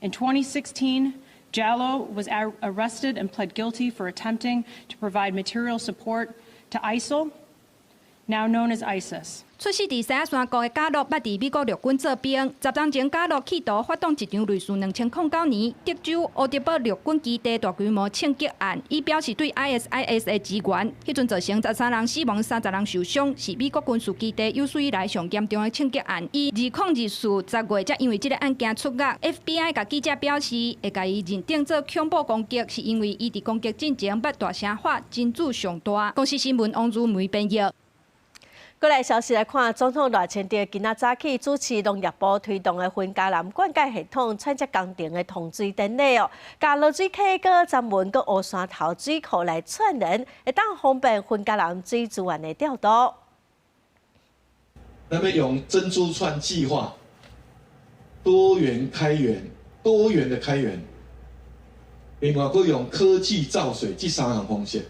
In 2016, Jalloh was arrested and pled guilty for attempting to provide material support to ISIL, now known as ISIS. 出世佇西雅山谷的賈洛，捌佇美國陸軍做兵。10冬前，賈洛企圖發動一場類似2009年德州奧德堡陸軍基地大規模槍擊案，以表示對 ISIS 的支援。彼陣造成13人死亡、30人受傷，是美國軍事基地有史以來上嚴重的槍擊案。伊202410月才因為這个案件出獄。FBI共記者表示，會共伊認定做恐怖攻擊，是因為伊佇攻擊進前捌大聲喊真主上大。公視新聞王如梅編譯。閣來消息來看，總統賴清德今仔早起主持農業部推動的雲嘉南灌溉系統串接工程的通水典禮哦，共濁水溪、閣金門、閣烏山頭水庫來串聯，會當方便雲嘉南水資源的調度。咱欲用珍珠串計劃，多元開源，多元的開源，另外閣用科技造水這三項方式。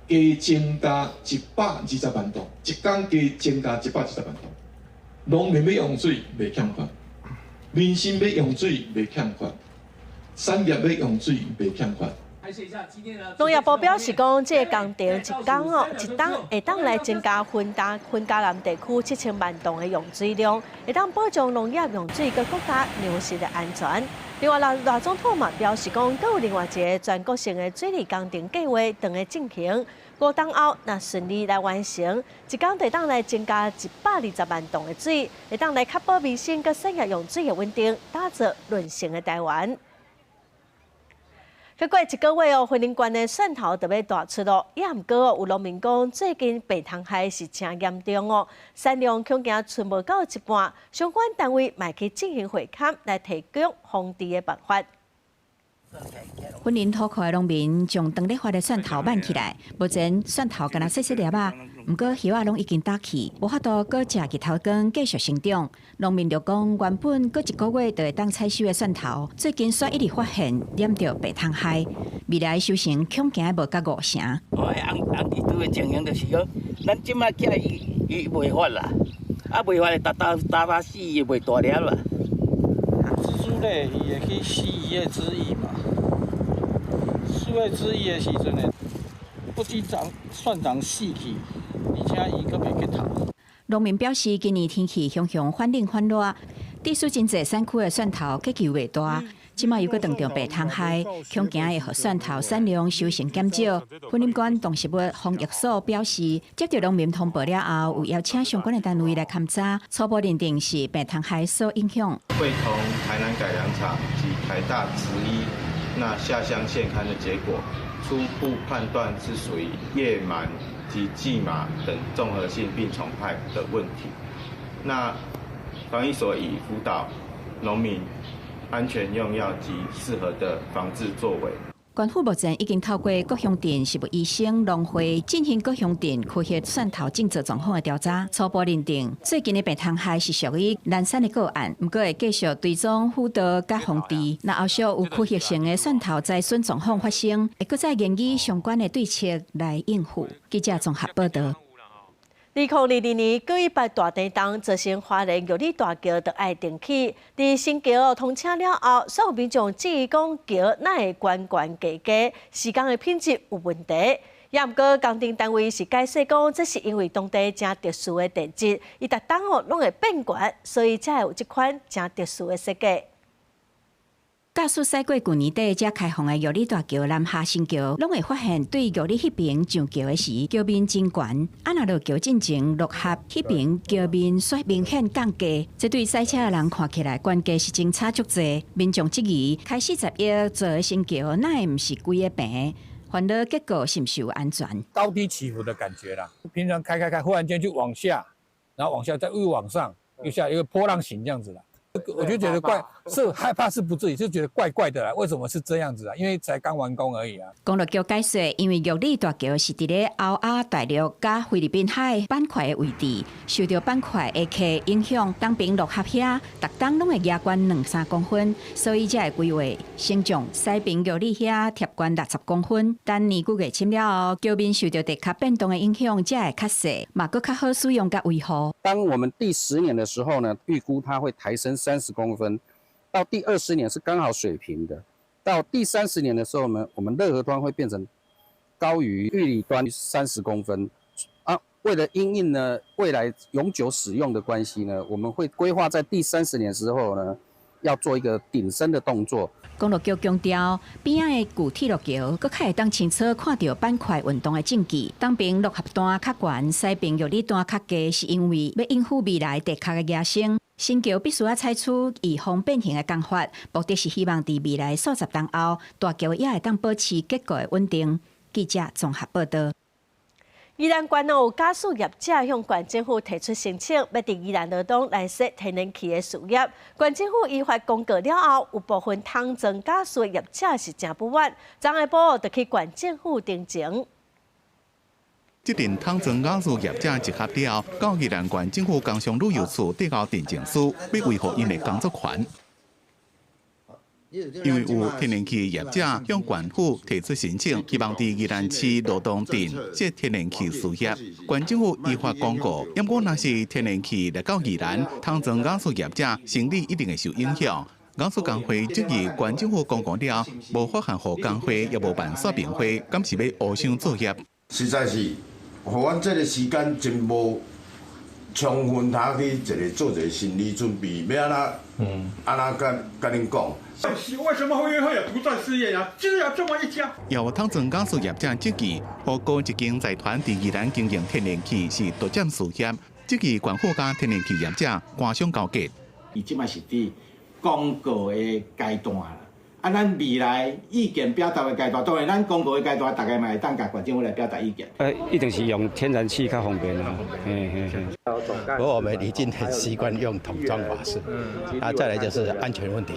加增加120萬噸，一工加增加120萬噸。農民欲用水袂欠缺，民生欲用水袂欠缺，產業欲用水袂欠缺。農業部表示講，這个工程一工哦，一冬會當來增加雲嘉南地區7000萬噸的用水量，會當保障農業用水佮國家糧食的安全。另外，賴總統嘛表示講，閣有另外一个全國性的水利工程計劃正咧進行，5冬後若順利來完成，一工會當來增加120萬噸的水，會當來確保民生佮產業用水的穩定，打造韌性的台灣。閣過一個月哦，雲林縣的蒜頭就欲大出囉。也毋過哦，有農民講最近病蟲害是誠嚴重哦，產量恐驚賰無夠一半。相關單位嘛去進行會勘來提供防治的辦法。雲林土庫的農民將當咧發的蒜頭挽起來，目前蒜頭敢若細細粒仔，毋過葉仔攏已經焦去，無法度閣藉日頭光繼續成長。農民就講，原本閣一個月就會當採收的蒜頭，最近煞一直發現染著病蟲害，未來收成恐驚無佮五成。哦，紅紅地拄的情形就是講，咱這擺起來伊伊袂發啦，啊袂發，焦焦焦焦死伊袂大粒啦。蜘蛛咧，伊會去吸伊的汁液嘛。吸的汁液的時陣呢，不止長蒜長死去，而且伊閣袂結頭。農民表示，今年天氣常常反冷反熱，致使真濟產區的蒜頭結球袂大，這擺又閣碰著病蟲害，恐驚會予蒜頭產量收成減少。雲林縣動植物防疫所表示，接到農民通報了後，有邀請相關的單位來勘查，初步認定是病蟲害所影響。會同台南改良場及台大植醫那下鄉現勘的結果，初步判斷是屬於葉蟎及薊馬等綜合性病蟲害的問題。那防疫所已輔導農民安全用藥及適合的防治作為。縣府目前已經透過各鄉鎮植物醫生農會進行各鄉鎮區域蒜頭種植狀況的調查，初步認定最近的病蟲害是屬於零散的個案，毋過會繼續追蹤輔導佮防治。若後續有區域性的蒜頭災損狀況發生，會閣再研擬相關的對策來應付。記者綜合報道。2022年918大地動造成花蓮玉里大橋著愛停起。佇新橋通車了後，所有民眾質疑講橋哪會懸懸低低，施工的品質有問題。也毋過工程單位是解釋講，這是因為當地誠特殊的地質，伊逐冬哦攏會變懸，所以才會有這款誠特殊的設計。駕駛駛過舊年底才開放的玉里大橋南下新橋，攏會發現對玉里彼爿上橋的時，橋面真懸。啊，若落橋進前樂合彼爿橋面煞明顯降低，這對駛車的人看起來懸低是真差足濟。民眾質疑，開40億做的新橋，哪會毋是規个平？煩惱結構是毋是有安全？高低起伏的感覺啦，平常開開開，忽然間就往下，然後往下再又往上，又下一個波浪形這樣子啦。我就覺得怪，是害怕是不至於，就覺得怪怪的啦。為什麼是這樣子啊？因為才剛完工而已啊。公路局解釋，因為玉里大橋是佇咧歐亞大陸佮菲律賓海板塊的位置，受著板塊下磕影響，東爿樂合遐，逐冬攏會壓懸兩三公分，所以才會規劃升降西爿玉里遐疊懸60公分。等年久月深了後，橋面受著地殼變動的影響，才會較細，嘛閣較好使用佮維護。當我們第十年的時候呢，預估它會抬升30公分，到第20年是剛好水平的，到第30年的時候呢，我們樂和端會變成高於玉里端三十公分。啊，為了因應呢未來永久使用的關係呢，我們會規劃在第30年時候呢，要做一個頂升的動作。公路局強調，邊仔的舊鐵路橋，閣較會當清楚看著板塊運動的證據。東爿樂合段較懸，西爿玉里段較低，是因為欲應付未來地殼的抬升。新橋必須愛採取預防變形的工法，目的是希望佇未來數十冬後，大橋也會當保持結構的穩定。記者綜合報道。宜蘭縣有瓦斯業者向縣政府提出申請，欲佇宜蘭羅東來設天然氣的事業。縣政府依法公告了後，有部分桶裝瓦斯業者是誠不滿，昨下晡就去縣政府陳情。這陣桶裝瓦斯業者集合了，到宜蘭縣政府工商旅遊處遞交陳情書，欲維護𪜶的工作權。因為有天然氣業者向縣府提出申請，希望佇宜蘭市羅東鎮設天然氣事業。縣政府依法公告，毋過若是天然氣來到宜蘭，桶裝瓦斯業者生理一定會受影響。瓦斯工會質疑縣政府公告了，無發函予工會，也無辦說明會，敢是欲烏箱作業？實在是，予阮這個時間真無充分通去一個做一個心理準備，欲按怎？按怎共共恁講？為什麼會有獨佔事業呀？只有這麼一家。有桶裝瓦斯業者質疑，予高一間財團佇宜蘭經營天然氣是獨佔事業，質疑縣府佮天然氣業者官商勾結。伊這擺是佇公告的階段啦，啊，咱未來意見表達的階段，當然咱公告的階段，大家嘛會當共縣政府來表達意見。一定是用天然氣較方便啦。嘿嘿嘿。不過我們已經很習慣用桶裝瓦斯，啊，再來就是安全問題。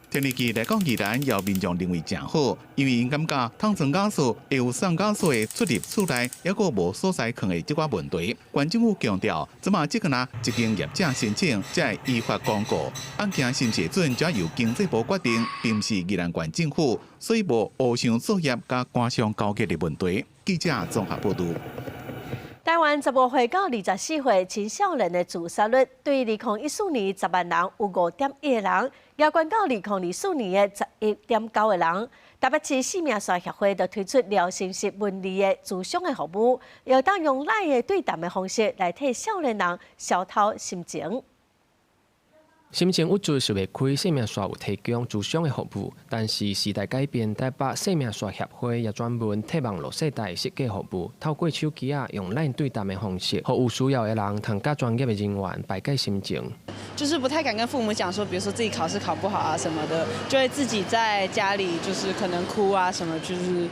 天然氣來講，宜蘭有民眾認為誠好，因為𪜶感覺桶裝瓦斯會有送瓦斯的出入厝內，猶閣無所在囥的這寡問題。縣政府強調，這馬這個若一間業者申請，才會依法公告。案件是毋是准，才由經濟部決定，並毋是宜蘭縣政府，所以無烏箱作業佮官商勾結的問題。記者綜合報導。台灣15歲到24歲青少年的自殺率，對2014年10萬人有5.1個人，猶懸到2024年的11.9個人。台北市生命線協會就推出療心室文字的諮商的服務，會當用 LINE 的對談的方式來替少年人消透心情。心情鬱卒受袂開，生命線有提供諮商的服務，但是時代改變，台北生命線協會也專門替網路世代設計服務，透過手機仔用 LINE 對談的方式，予有需要的人通佮專業的人員排解心情。就是不太敢跟父母講說，比如說自己考試考不好啊什麼的，就會自己在家裡就是可能哭啊什麼，就是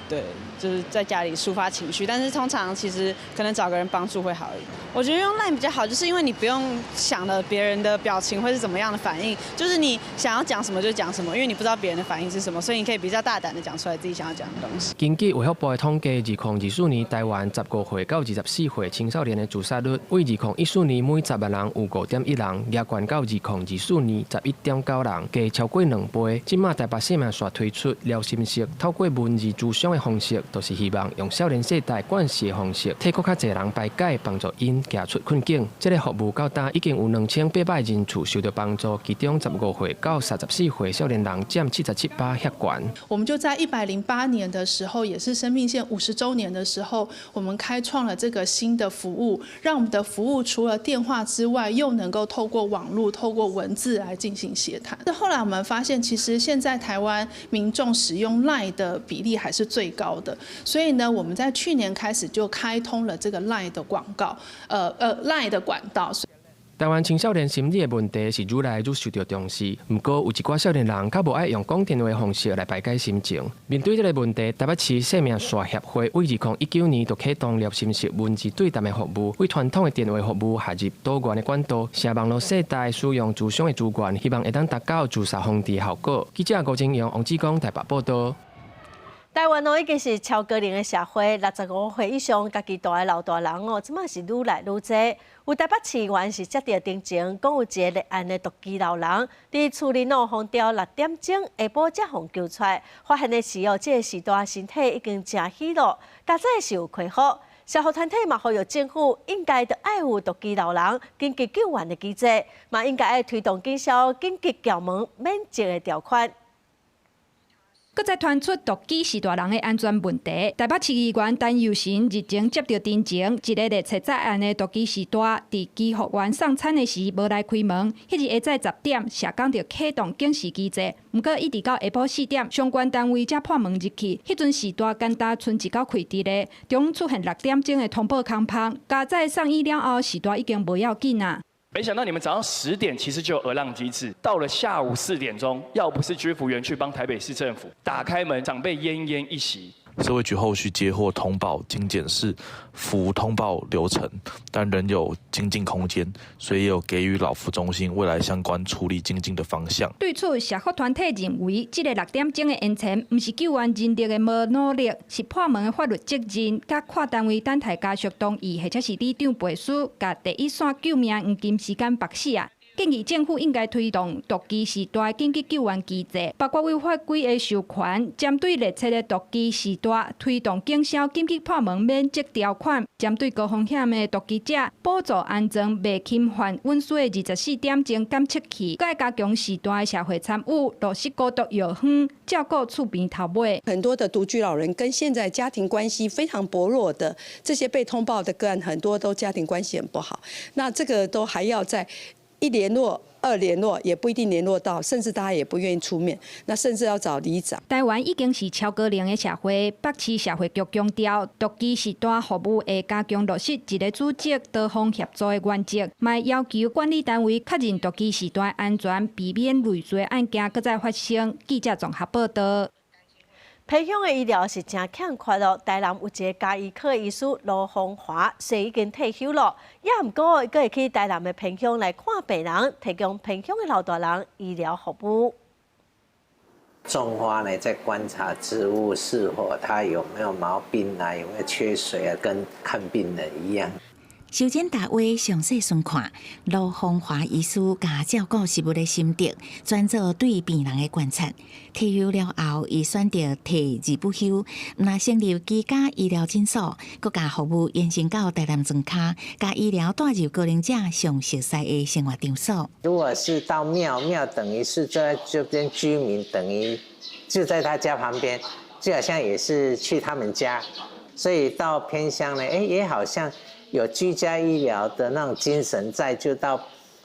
對，就是在家裡抒發情緒。但是通常其實可能找個人幫助會好一點。我覺得用 LINE 比較好，就是因為你不用想了別人的表情會是怎麼樣的反應，就是你想要講什麼就講什麼，因為你不知道別人的反應是什麼，所以你可以比較大膽的講出來自己想要講的東西。根據衛福部的統計，2024年台灣15歲到24歲青少年的自殺率，為2014年每10萬人有5.1人，猶懸到2024年11.9人，加超過2倍。這馬台北生命線推出療心室，透過文字諮商的方式，就是希望用少年世代慣勢的方式，替閣較濟人排解，幫助𪜶行出困境。這個服務到今已經有2800人次受到幫助，其中15歲到34歲少年人佔77%遐懸。我們就在108年的時候，也是生命線50週年的時候，我們開創了這個新的服務，讓我們的服務除了電話之外，又能夠透過網絡、透過文字來進行協談。後來我們發現，其實現在台灣民眾使用 LINE 的比例還是最高的，所以呢，我們在去年開始就開通了這個 LINE 的廣告，LINE 的管道。台灣青少年心理的問題是愈來愈受到重視，毋過有一寡少年人較無愛用講電話的方式來排解心情。面對這個問題，台北市生命線協會為2019年就啟動療心室文字對談的服務，為傳統的電話服務納入多元的管道，成網路世代使用諮商的資源，希望會當達到自殺防治效果。記者吳金陽、王志剛台北報導。台灣哦，已經是超高齡的社會，65歲以上家己蹛的老大人哦，這馬是愈來愈濟。有台北市議員是接著陳情，講有一个立案的獨居老人，佇厝裡喏予人刁6點鐘，下晡才予救出來，發現的時哦，這个序大身體已經誠虛弱，加載是有開腹。社福團體嘛呼籲政府應該著愛有獨居老人緊急救援的機制，嘛應該愛推動取消緊急撬門免責的條款。閣再傳出獨居序大人的安全問題。台北市議員陳佑成日前接著陳情，一个列冊在案的獨居序大，佇居服員送餐的時無來開門。彼日下早10點，社工就啟動警示機制。毋過一直到下晡4點，相關單位才破門入去。彼陣序大干焦賰一口氣佇咧，中出現6點鐘的通報空縫。加載送醫了後，序大已經無要緊啊。沒想到你們早上10點其實就有 alarm 機制，到了下午4點鐘，要不是居服員去幫台北市政府打開門，長輩奄奄一息。社會局後續接獲通報，經檢視符通報流程，但仍有精進空間，所以也有給予老福中心未來相關處理精進的方向。對此，社福團體認為，這个6點鐘的延遲，毋是救援人力的無努力，是破門的法律責任，佮跨單位等待家屬同意，或者是里長背書，共第一線救命黃金時間縛死啊！建議政府應該推動獨居序大緊急救援機制，包括違法規的授權，針對列冊的獨居序大推動警消緊急破門免責條款，針對高風險的獨居者補助安裝袂侵犯隱私的24點鐘監測器，閣加強序大的社會參與，落實孤獨藥方，照顧厝邊頭尾。很多的獨居老人跟現在家庭關係非常薄弱的這些被通報的個案，很多都家庭關係很不好，那這個都還要在。一聯絡，二聯絡也不一定聯絡到，甚至大家也不願意出面，那甚至要找里長。台灣已經是超高齡的社會，北市社會局強調，獨居時代服務會加強落實一個組織多方協助的原則，嘛要求管理單位確認獨居時代安全，避免類似案件閣再發生。記者綜合報道。偏鄉的醫療是誠欠缺咯。台南有一个家醫科醫師盧芳華，雖已經退休咯，也毋過伊閣會去台南的偏鄉來看病人，提供偏鄉的老大人醫療服務。種花呢，在觀察植物是否它有沒有毛病啊，有沒有缺水啊，跟看病人一樣。修剪大話詳細詢看，盧芳華醫師共照顧植物的心得，專做對病人的觀察。退休了後，伊選擇退而不休，毋但成立居家醫療診所，閣共服務延伸到台南莊跤，共醫療帶入高齡者上熟悉的生活場所。如果是到廟，廟等於是在這邊居民，等於就在他家旁邊，就好像也是去他們家，所以到偏鄉呢，也好像有居家醫療的那種精神在，就到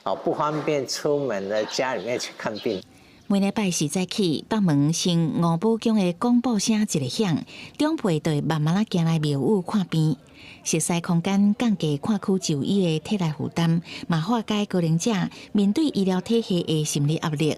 哦不方便出門的家裡面去看病。每禮拜四早起，北門新五寶宮的廣播聲一个響，長輩就會慢慢仔行來廟宇看病。熟似空間降低跨區就醫的體力負擔，嘛化解高齡者面對醫療體系的心理壓力。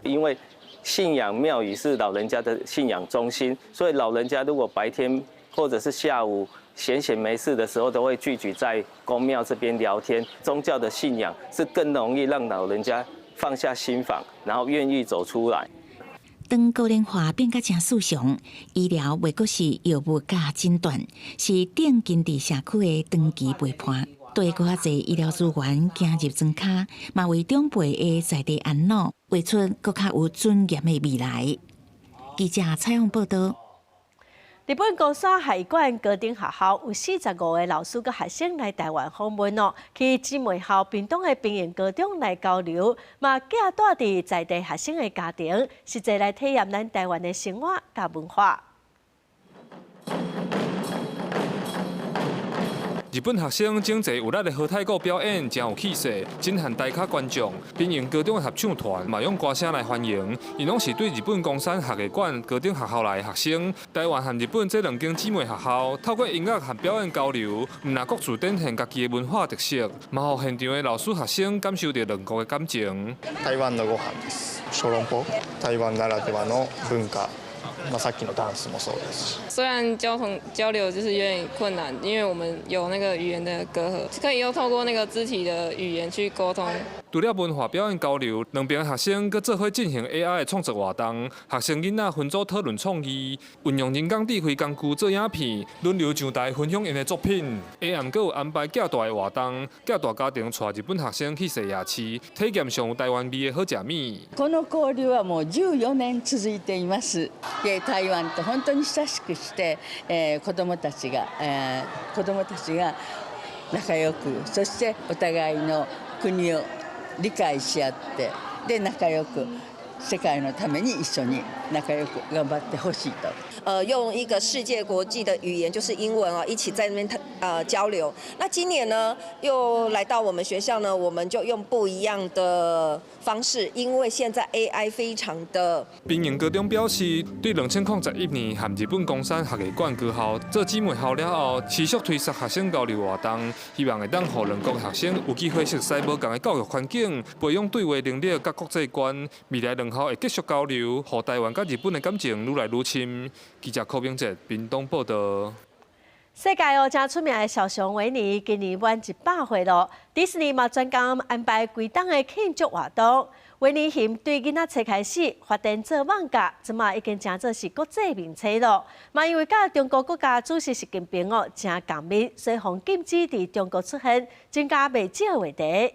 因為信仰廟宇是老人家的信仰中心，所以老人家如果白天或者是下午閒閒沒事的時候，都會聚集在宮廟這邊聊天。宗教的信仰是更容易讓老人家放下心防，然後願意走出來。當高齡化變甲誠時常，醫療袂閣是藥物佮診斷，是定根佇社區的長期陪伴。對閣較濟醫療資源行入莊跤，嘛為長輩的在地安老畫出閣較有尊嚴的未來。記者採訪報道。日本高山學藝館高等學校有45個老師佮學生來台灣訪問哦，去姊妹校屏東的平榮高中來交流，嘛寄蹛佇在地學生的家庭，實際來體驗咱台灣的生活佮文化。日本學生整齊有力的和太鼓表演，誠有氣勢，震撼台跤觀眾。平榮高中的合唱團嘛用歌聲來歡迎，𪜶攏是對日本岡山學藝館高等學校來的學生。台灣和日本這兩間姊妹學校，透過音樂和表演交流，毋但各自展現家己的文化特色，嘛予現場的老師學生感受著兩國的感情。台灣のご飯です。小籠包，台灣ならではの文化。那さっきのダンスもそうですし。雖然交通交流就是有點困難，因為我們有那個語言的隔閡，可以又透過那個肢體的語言去溝通。除了文化表演交流，兩邊學生閣做伙進行 AI 的創作活動，學生囡仔分組討論創意，運用人工智慧工具做影片，輪流上台分享𪜶的作品。下暗閣有安排寄蹛的活動，寄蹛家庭帶日本學生去踅夜市，體驗上有台灣味的好食物。この交流はもう14年続いています。で、台灣と本当に親しくして、子どもたちが仲良く、そしてお互いの国を理解し合って、で仲良く世界のために一緒に仲良く頑張ってほしいと。用一個世界國際的語言，就是英文啊，一起在那邊交流。那今年呢，又來到我們學校呢，我們就用不一樣的方式，因為現在 AI 非常的。平榮高中表示，對2011年和日本岡山學藝館高校做姊妹校了後，持續推動學生交流活動，希望會當予兩國學生有機會熟悉無仝的教育環境，培養對話能力佮國際觀。未來兩校會繼續交流，予台灣佮日本的感情愈來愈深。記者柯明哲屏東報道。世界哦，誠出名的小熊維尼今年滿100歲咯。迪士尼嘛專工安排規檔的慶祝活動。維尼熊對囡仔冊開始發展做漫畫，這馬已經成做是國際名冊咯。嘛因為佮中國國家主席習近平哦誠仝面，所以予禁止佇中國出現，增加袂少話題。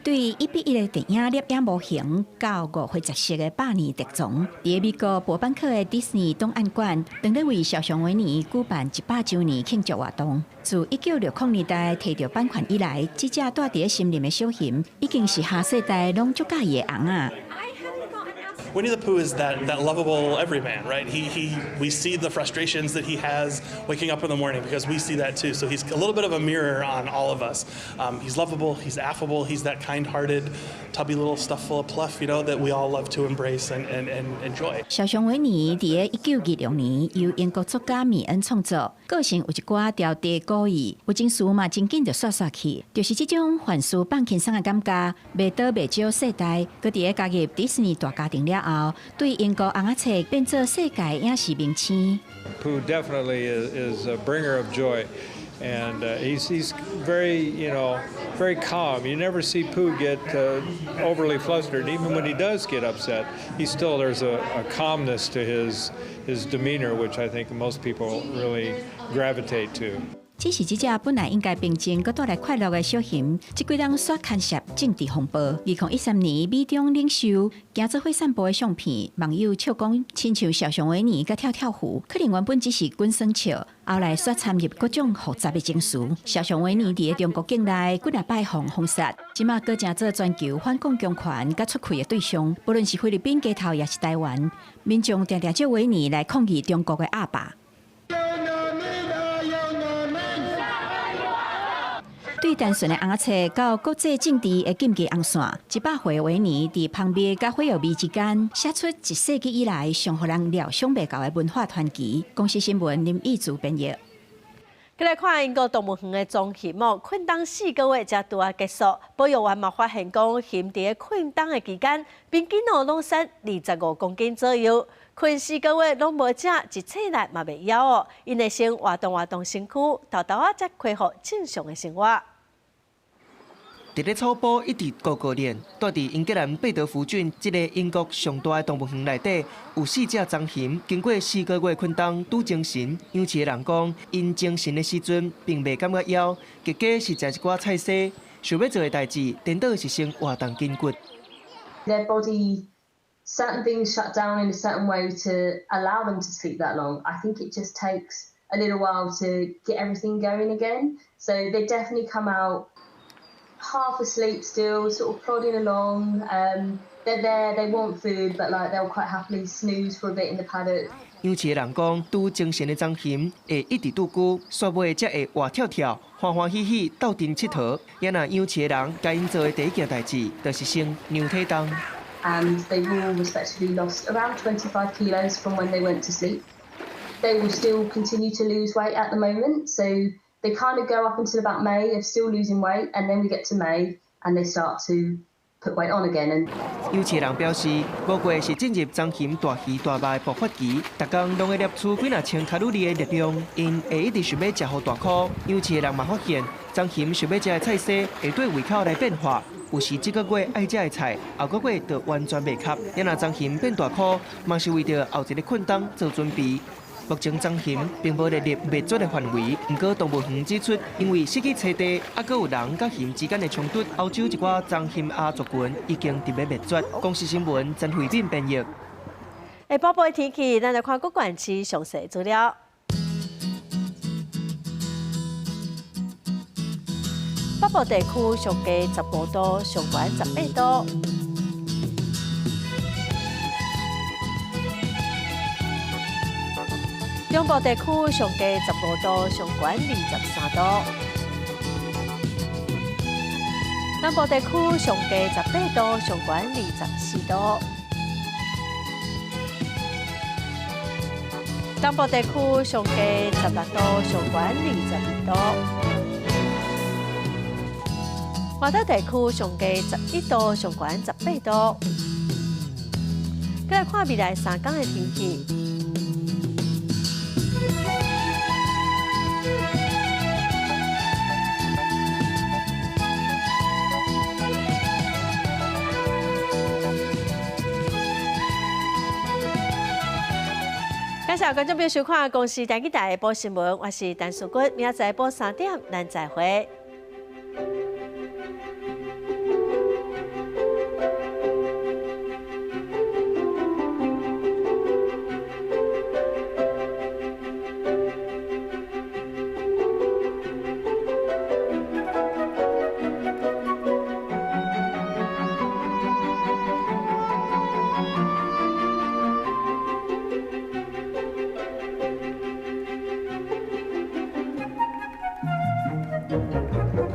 對1比1的電影攝影模型到5歲10色的百年特藏，佇美國伯班克的迪士尼檔案館，當咧為小熊維尼舉辦100週年慶祝活動。自1960年代提著版權以來，這隻蹛佇咧森林的小熊，已經是下世代攏足佮意的尪仔。Winnie the Pooh is that lovable everyman, right? We see the frustrations that he has waking up in the morning because we see that too. So he's a little bit of a mirror on all of us. He's lovable, he's affable, he's that kind-hearted, tubby little stuff full of pluff that we all love to embrace and enjoy. 小熊維尼佇咧1926年由英國作家米恩創作，個性有一寡調皮古意，有情緒嘛真緊就煞煞去，就是這種凡事放輕鬆的感覺，袂多袂少世代，閣佇咧加入迪士尼大家庭了後，對英國尪仔冊變做世界影視明星。 Pooh definitely is a bringer of joy, and he's very calm. You never see Pooh get overly flustered. Even when he does get upset, he still there's a calmness to his demeanor, which I think most people really gravitate to. 只是這隻本來應該平靜、閣帶來快樂的小熊，這幾冬煞牽涉政治風暴。2013年，美中領袖行做伙散步的相片，網友笑講，親像小熊維尼佮跳跳虎，可能原本只是滾耍笑，後來煞參入各種複雜的情緒。小熊維尼佇咧中國境內幾若擺予封殺，這馬閣成做全球反共強權佮出氣的對象。無論是菲律賓街頭，抑是台灣，民眾定定借維尼來抗議中國的壓霸。對單純的尪仔冊到國際政治的禁忌紅線，100歲維尼佇蜂蜜佮火藥味之間，寫出一世紀以來上予人料想袂到的文化傳奇。公視新聞林義祖編譯。過來看英國動物園的棕熊哦，困冬4個月才拄仔結束。保育員嘛發現講，熊佇咧困冬的期間，平均哦攏瘦25公斤左右。睏4個月攏無食，一醒來嘛袂枵哦。𪜶會先活動活動身軀，沓沓仔才恢復正常的生活。佇咧草埔一直高高練，蹛佇英格蘭貝德福郡這個英國上大的動物園內底，有四隻棕熊，經過4個月睏冬拄精神。養飼的人講，𪜶精神的時陣並袂感覺枵，結果是食一寡菜沙，想欲做的代誌，顛倒是先活動筋骨。 Their body, certain things shut down in a certain way to allow them to sleep that long. I think it just takes a little while to get everything going again. So they definitely come out half asleep still, sort of plodding along. They're there, they want food, but like they'll quite happily snooze for a bit in the paddock. 養飼的人講，拄精神的棕熊會一直拄久，煞尾才會活跳跳、歡歡喜喜鬥陣𨑨迌。也若養飼的人共𪜶做的第一件代誌，就是先量體重。 And they've all respectively lost around 25 kilos from when they went to sleep. They will still continue to lose weight at the moment, so they kind of go up until about May of still losing weight, and then we get to May and they start to put weight on again. And 養飼人表示，5月是進入棕熊大魚大肉的爆發期，逐工攏會攝取幾若千卡路里的熱量，𪜶會一直想欲食予大箍。養飼的人嘛發現，棕熊想欲食的菜色會對胃口來變化，有時這個月愛食的菜，後個月就完全袂合。也若棕熊變大箍，嘛是為著後一个睏冬做準備。目前棕熊並無列入滅絕的範圍，毋過動物園指出，因為失去棲地，猶閣有人佮熊之間的衝突，歐洲一寡棕熊亞族群已經佇咧滅絕。公視新聞曾慧敏編譯。下晡的天氣，咱來看各縣市詳細資料。北部地區上低15度，上懸18度。中部地區上低15度，上懸23度。南部地區上低18度，上懸24度。東部地區上低16度，上懸22度。外島地區上低11度，上懸18度。閣來看未來3天的天氣。感謝觀眾朋友收看《公視台語台》下晡新聞，我是陳淑君，明仔載下晡3點，咱再會。聞。